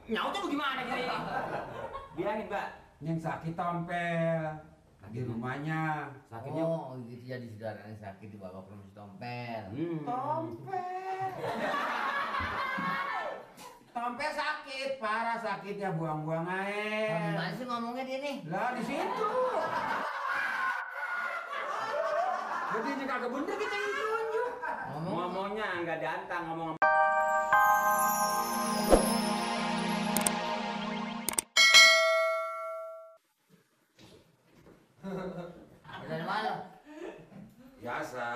nyautnya bagaimana gini? Bilangin, Mbak. Yang sakit tompel di rumahnya. Sakitnya oh gitu, jadi saudaranya sakit dibawa ke rumah si tompel. Tompel. Tompel sakit, parah sakitnya, buang-buang air. Gimana sih ngomongnya dia nih? Lah di situ. Jadi ini kagak bener kita yang tunjuk. Ngomongnya nggak dantang, ngomong. Dari mana? Biasa.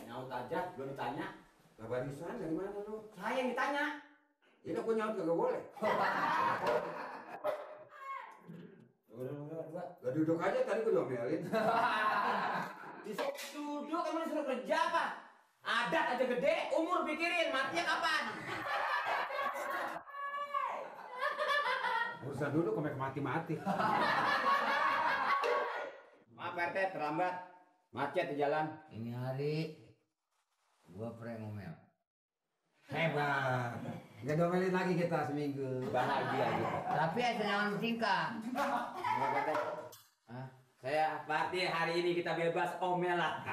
Nyaut aja, belum ditanya. Lah barisan dari mana lu? Saya yang ditanya. Ini aku nyaut kagak boleh. Lah duduk aja tadi gua diomelin. Duduk emang disuruh kerja apa? Adat aja gede, umur pikirin, matinya kapan? Urusan duduk sampai mati-mati. Maaf RT, terlambat. Macet di jalan. Ini hari gua prank ngomel. Hebat. Nggak diomelin lagi kita seminggu. Bahagia gitu. Tapi ada yang singkat. Maaf RT. Hah? Saya Pati, hari ini kita bebas omelan.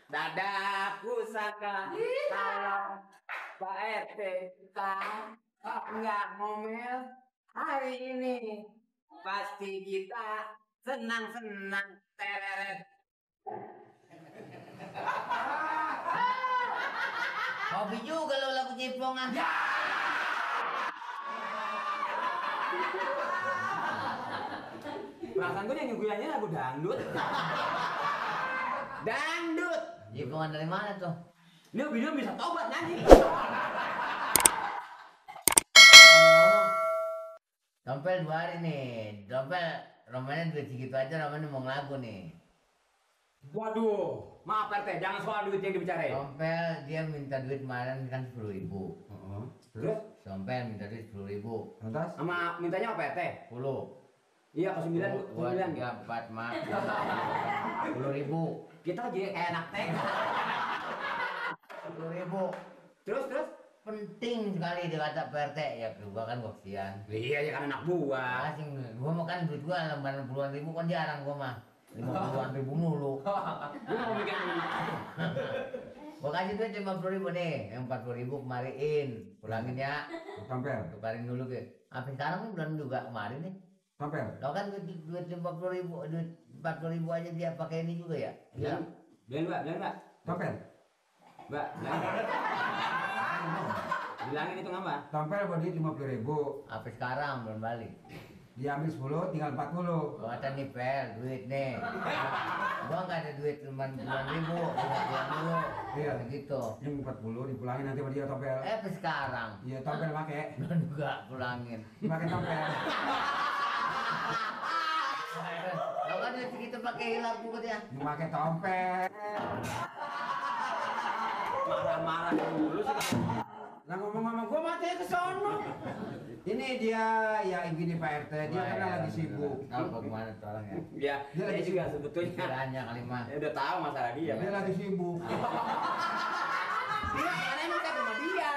Dadaku sangka kalau Pak RT kita nggak ngomel hari ini, pasti kita senang-senang tereret. Hobi juga lo lagu jeprongan. Ya. Perasaan gue yang nyuguhannya lagu dangdut. Dangdut. Jeprongan dari mana tuh? Ini video bisa tobat nyanyi. Tompel 2 hari nih. Tompel romannya duit segitu aja, romannya mau ngelagu nih. Waduh, maaf RT, jangan soal duit yang dibicarain. Tompel dia minta duit kemarin kan 10.000. Terus? Tompel minta duit 10.000. Lantas? Sama mintanya apa RT? 10. Iya, ke 9, ke 9. 2, 3, 4, maaf. 10.000. Kita lagi kayak anak TK. 10.000. Terus? Penting sekali dia kata PRT. Ya gua kan kasihan. Iya, ya kan anak buah. Asing, gua makan duit gua lembaran puluhan ribu kan jarang gua mah. 50-an ribu mulu. Gue mau bikin Gua kasih duit 50.000 nih, yang 40.000 kemariin. Pulangin ya. Tompel. Tukarin dulu ke. Sampai sekarang kan belum juga kemarin nih. Tompel. Lo kan duit 50.000, duit 40.000 aja dia pakai ini juga ya. Iya. Bilang Mbak. Tompel. Mbak, bilangin itu ngapa? Tompel buat duit 50.000. Sampai sekarang belum balik. Diambil 10, tinggal 40. Gua kata nih Pel, duit nih. Gua nggak ada duit cuma 9.000, udah pulang dulu. Iya. Begitu. Yang 40 dipulangin nanti sama dia Tompel. Sampai sekarang Iya Tompel pakai. belum juga pulangin. Pakai Tompel. Lo kan duit segitu pakai hilap gua dia. Pakai Tompel. Marah-marah dulu sih. Lah ngomong sama gua mati ke sono. Ini dia ya gini Pak RT, dia karena lagi sibuk. Tahu bagaimana tuh orangnya? Iya, Dia lagi dia juga sebetulnya. Pikirannya kali mah. Ya udah tahu masalah dia. Dia lagi sibuk. Iya, karena emang kan sama dia.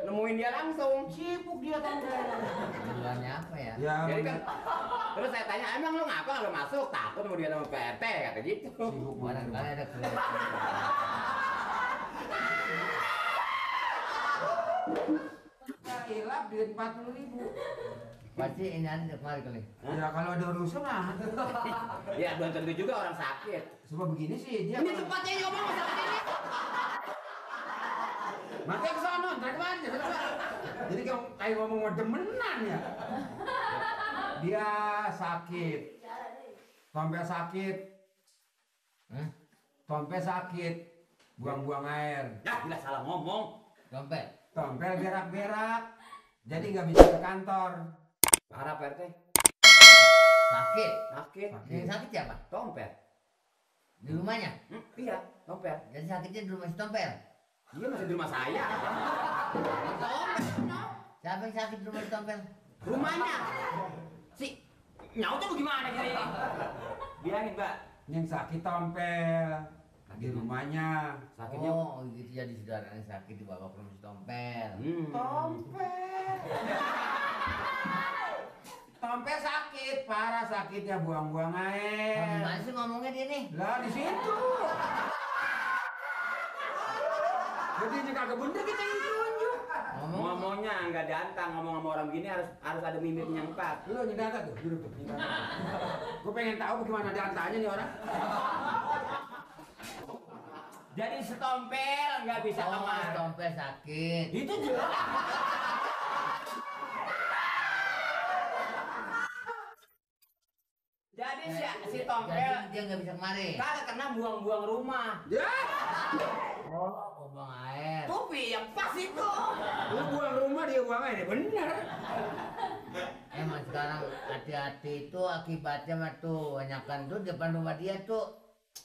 Nemuin dia langsung. Sibuk dia Tompel. Pikirannya apa ya? Ya, Jadi kan, terus saya tanya, emang lu ngapa kalau masuk? Takut mau dia sama PRT, kata gitu. sibuk Barangkali ada kelihatan. Hilap duit 40.000. Pasti ini ada kemari kali. Ya kalau ada urusan ah. Ya belum tentu juga orang sakit. Cuma begini sih dia. Ini tempatnya ngomong masalah ini. Makanya ke sono, ntar kemana? Jadi kayak ngomong demenan ya. Dia sakit. Tompel sakit. Tompel sakit. Buang-buang air. Ya, bila salah ngomong. Dompet. Tompel berak-berak. Jadi nggak bisa ke kantor. Parah PRT. Sakit. Sakit. Yang sakit siapa? Tompel. Di rumahnya. Iya, Tompel. Jadi sakitnya di rumah si Tompel. Dia masih di rumah saya. Siapa yang sakit di rumah si Tompel? Rumahnya. Si nyautnya bagaimana gini? Bilangin Mbak. Yang sakit Tompel. di rumahnya. Sakitnya Oh, gitu jadi saudaranya sakit dibawa ke rumah si Tompel. Tompel. Tompel sakit, parah sakitnya buang-buang air. Gimana sih ngomongnya dia nih? Lah di situ. Jadi ini kagak bener kita yang tunjuk. ngomongnya nggak dantang, ngomong sama orang gini harus ada mimiknya 4. Lu nyedangkan tuh, duduk tuh. Gue pengen tahu bagaimana dantanya nih orang. Jadi setompel nggak bisa Oh, kemana. Tompel sakit. Itu jelas. Jadi si Tompel Jadi dia nggak bisa kemari. kagak kena buang-buang rumah. Ya, Oh, buang air. Tupi yang pas itu. lu buang rumah dia buang air, bener. Emang sekarang hati-hati itu akibatnya mah tuh banyakan tuh depan rumah dia tuh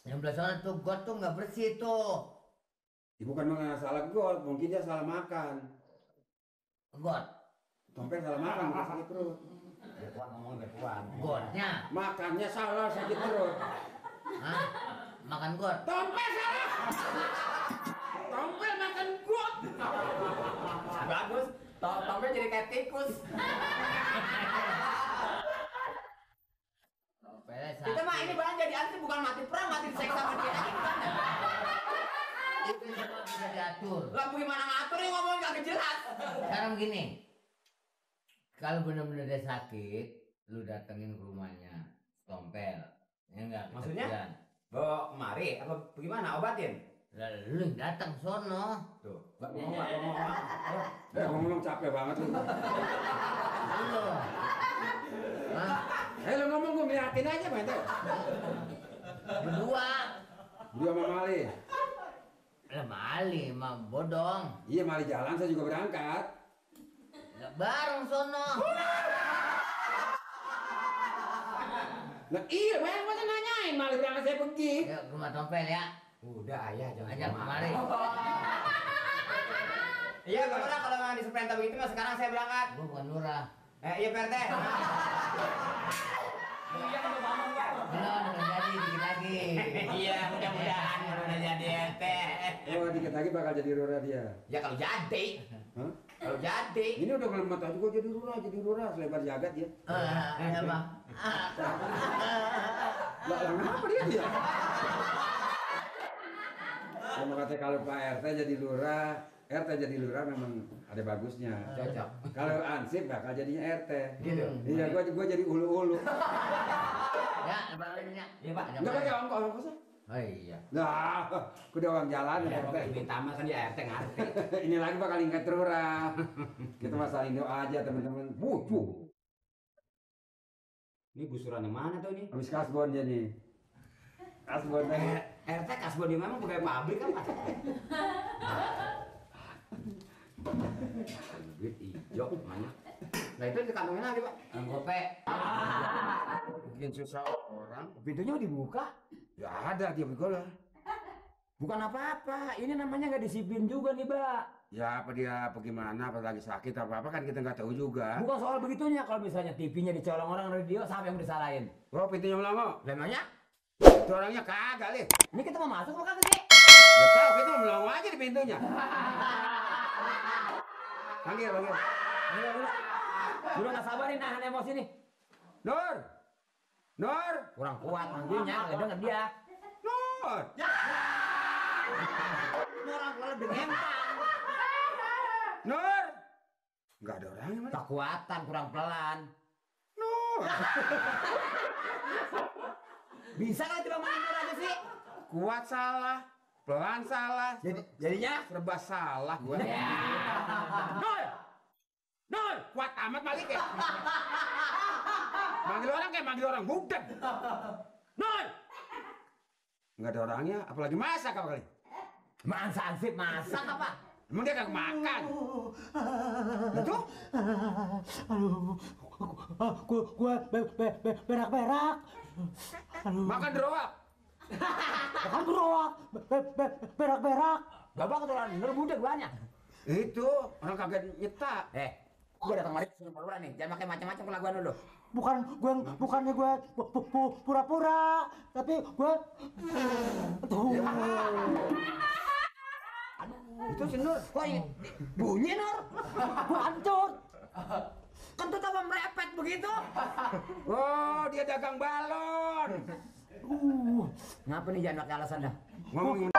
yang belah sana tuh got tuh nggak bersih tuh. Ya, bukan salah got, mungkin dia salah makan. Got, Tompel salah makan, bukan sakit perut. Tuan ngomong ke tuan. gotnya, Makannya salah, sakit perut. hah? Makan got. Tompel salah. Tompel makan got. Bagus. Tompel jadi kayak tikus. Tompelnya Kita mah ini bahan jadi anti bukan mati perang, mati seks sama dia aja gimana? itu semua bisa diatur. Lah gimana ngatur nih ngomong kagak jelas. Sekarang begini, kalau benar-benar dia sakit, lu datengin ke rumahnya, Tompel. Ya enggak? Maksudnya? Kesepian. Bawa kemari apa bagaimana obatin? Lalu lu yang datang sono. Tuh, ngomong. Ngomong capek banget lu. Lu. Hah? Lu ngomong gue ngeliatin aja, Pak. Berdua. Dia sama Mali. Lah Mali mah bodong. Iya, Mali jalan saya juga berangkat. Lah bareng sono. Lah iya, Bang, masa nanyain Mali berangkat saya pergi. Yuk ke rumah Tompel ya. Udah ayah jangan Ajak kemari. Iya, Pak Lurah kalau memang diseperintah begitu mas sekarang saya berangkat. Gua bukan lurah. Iya Pak RT. Iya udah ngomong ya. Belum jadi dikit lagi. Iya, mudah-mudahan udah jadi RT. Oh, dikit lagi bakal jadi lurah dia. Ya kalau jadi. Hah? Kalau jadi. Ini udah ngelemot aja gue jadi lurah selebar jagat ya. Ya bang. Lah, kenapa dia? Sama kata kalau Pak RT jadi lurah memang ada bagusnya. Cocok. Kalau Ansip bakal jadinya RT. Gitu. Iya, gua jadi ulu-ulu. Ya, lebar minyak. Iya Pak. Enggak pakai ongkosnya. Oh iya. Nah, udah uang jalan Ya, RT. minta mas kan dia RT ngerti. Ini lagi bakal ingat lurah. Kita masalin doa aja teman-teman. Bucu. Ini busuran yang mana tuh ini? Habis kasbon dia nih. Kasbon RT kasbon di memang pegawai pabrik kan Pak? Duit hijau mana? Nah itu dikantongin lagi Pak. Anggope. bikin susah orang. Pintunya dibuka? Ya ada dia lah. Bukan apa-apa, ini namanya nggak disiplin juga nih Pak. Ya apa dia apa gimana, apa lagi sakit apa kan kita nggak tahu juga. Bukan soal begitunya, kalau misalnya TV-nya dicolong orang radio, siapa yang disalahin? Oh pintunya melongo. Lemangnya? Itu orangnya kagak lih. Ini kita mau masuk apa kagak sih? Gak tahu kita melongo aja di pintunya. Panggil. Udah nggak sabar nih nahan emosi nih. Nur. Kurang kuat manggilnya, nggak denger dia. Nur. Ini orang tua lebih ngempang. Nur. Nggak ada orangnya mana. Kekuatan, kurang pelan. Nur. Bisa nggak tiba manggil aja sih? Kuat salah, pelan salah. Jadinya? Serba salah gua. Ya. Nur, kuat amat balik ya. Manggil orang budak. Nur. Nggak ada orangnya, apalagi masak apa kali? Ansip masak apa? Emang dia kagak makan? Betul? Gua berak-berak. Makan doang. Makan gerowak, berak-berak. Bapak keturunan bener budak banyak. Itu orang kagak nyetak. Gua datang mari ke Pura nih, jangan pakai macam-macam kelakuan lu. Bukannya gue pura-pura, tapi gue tuh. itu si Nur. Kok bunyi Nur? Bukan Cut. Kentut apa merepet begitu? Oh, dia dagang balon. Ngapa nih jangan pakai alasan dah? Ngomongin